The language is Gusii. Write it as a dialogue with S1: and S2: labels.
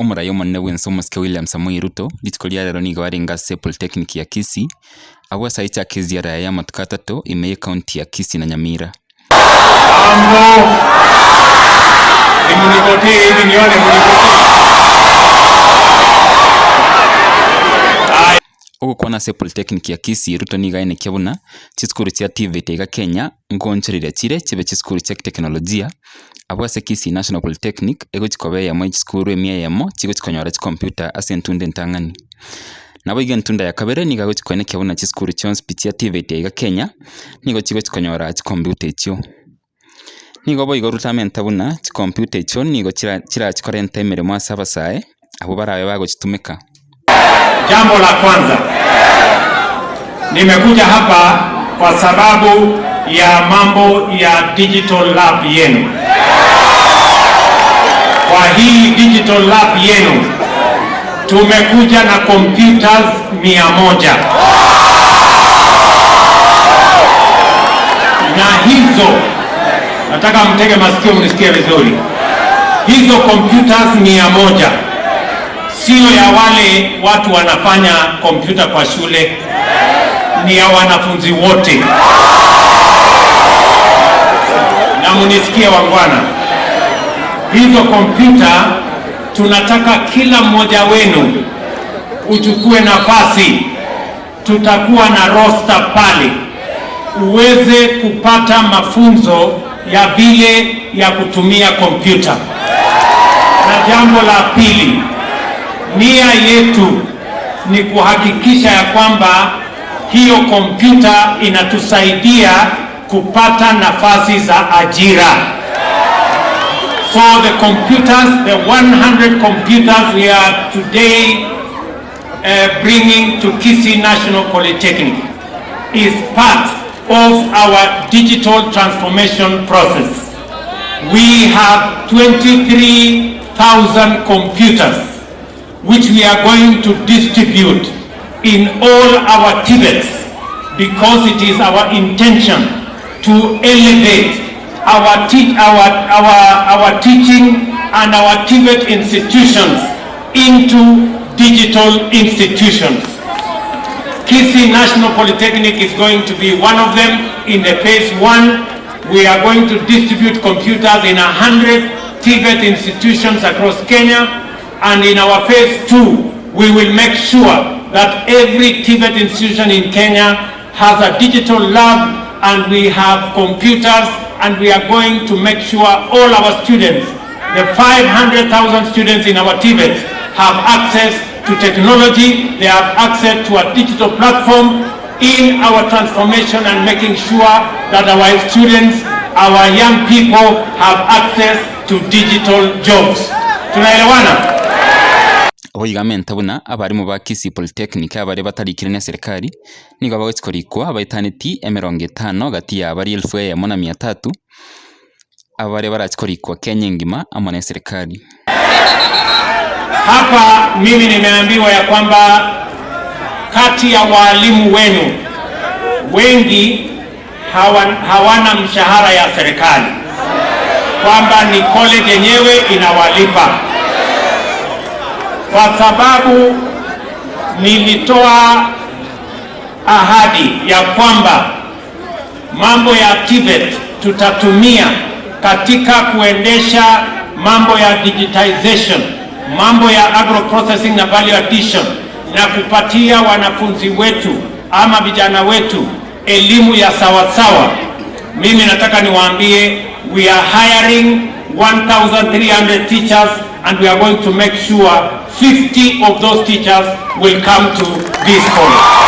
S1: Omorai omonene bw'ense omosike William Samoei Ruto rituko ria rero nigo arenge ase Polytechnic ya Kisii, abwo ase aichake eziara yaye y'amatuko atato ime y'ecounty ya Kisii na Nyamira.
S2: Mambo simunigotee hivi nione munigotee.
S1: Ogokwana ase Polytechnic ya Kisii, Ruto nigo aenekia buna chisukuru chia TVET iga Kenya nkoonchoreria chire chibe chisukuru chia kiteknolojia, abwo ase Kisii National Polytechnic egochi koba eyemo ye chisukuru emia eyemo chigochi konyora chikompiuta ase entunda entang'ani. Naboigo entunda ya kabere nigo agochi koenekia buna chisukuru chionsi pi chia TVET aiga Kenya, nigo chigochi konyora chikompiuta echio. Nigo boigo Ruto amente buna chikompiuta echio nigo chira chirachi korenta emeremo ase abasae, abwo barabe bagochitumeka.
S2: Jambo la kwanza, nimekuja hapa kwa sababu ya mambo ya digital lab yenu. Kwa hii digital lab yenu tumekuja na computers 100 na hizo, nataka mtege masikio mnisikie vizuri. Hizo computers 100 sio ya wale watu wanafanya kompyuta kwa shule, ni ya wanafunzi wote. Na mnisikie wangwana, hizo kompyuta tunataka kila mmoja wenu uchukue nafasi, tutakuwa na roster pale uweze kupata mafunzo ya vile ya kutumia kompyuta. Na jambo la pili, nia yetu ni kuhakikisha ya kwamba hiyo kompyuta inatusaidia kupata nafasi za ajira. So the computers, the 100 computers we are today bringing to Kisii National Polytechnic is part of our digital transformation process. We have 23,000 computers which we are going to distribute in all our TVETs because it is our intention to elevate our teaching and our TVET institutions into digital institutions. Kisii National Polytechnic is going to be one of them. In the phase 1, we are going to distribute computers in 100 TVET institutions across Kenya, and in our phase 2, we will make sure that every TVET institution in Kenya has a digital lab and we have computers, and we are going to make sure all our students, the 500,000 students in our TVET, have access to technology, they have access to a digital platform in our transformation and making sure that our students, our young people have access to digital jobs. Tunaelewana?
S1: Boigo amente buna abarimu ba Kisii Polytechnic abare batarikire neserikari nigo bagochi korikwa baitaneti emerongo etano gati ya baria elfu eyemo na mia tatu abare barachi korikwa Kenya engima amo neserikari.
S2: Hapa mimi nimeambiwa ya kwamba kati ya walimu wenu wengi hawana mshahara ya serikali, kwamba ni college yenyewe inawalipa. Kwa sababu nilitoa ahadi ya kwamba mambo ya TVET tutatumia katika kuendesha mambo ya digitization, mambo ya agro processing na value addition, na kupatia wanafunzi wetu ama vijana wetu elimu ya sawasawa. Mimi nataka niwaambie we are hiring 1,300 teachers and we are going to make sure 50 of those teachers will come to this college.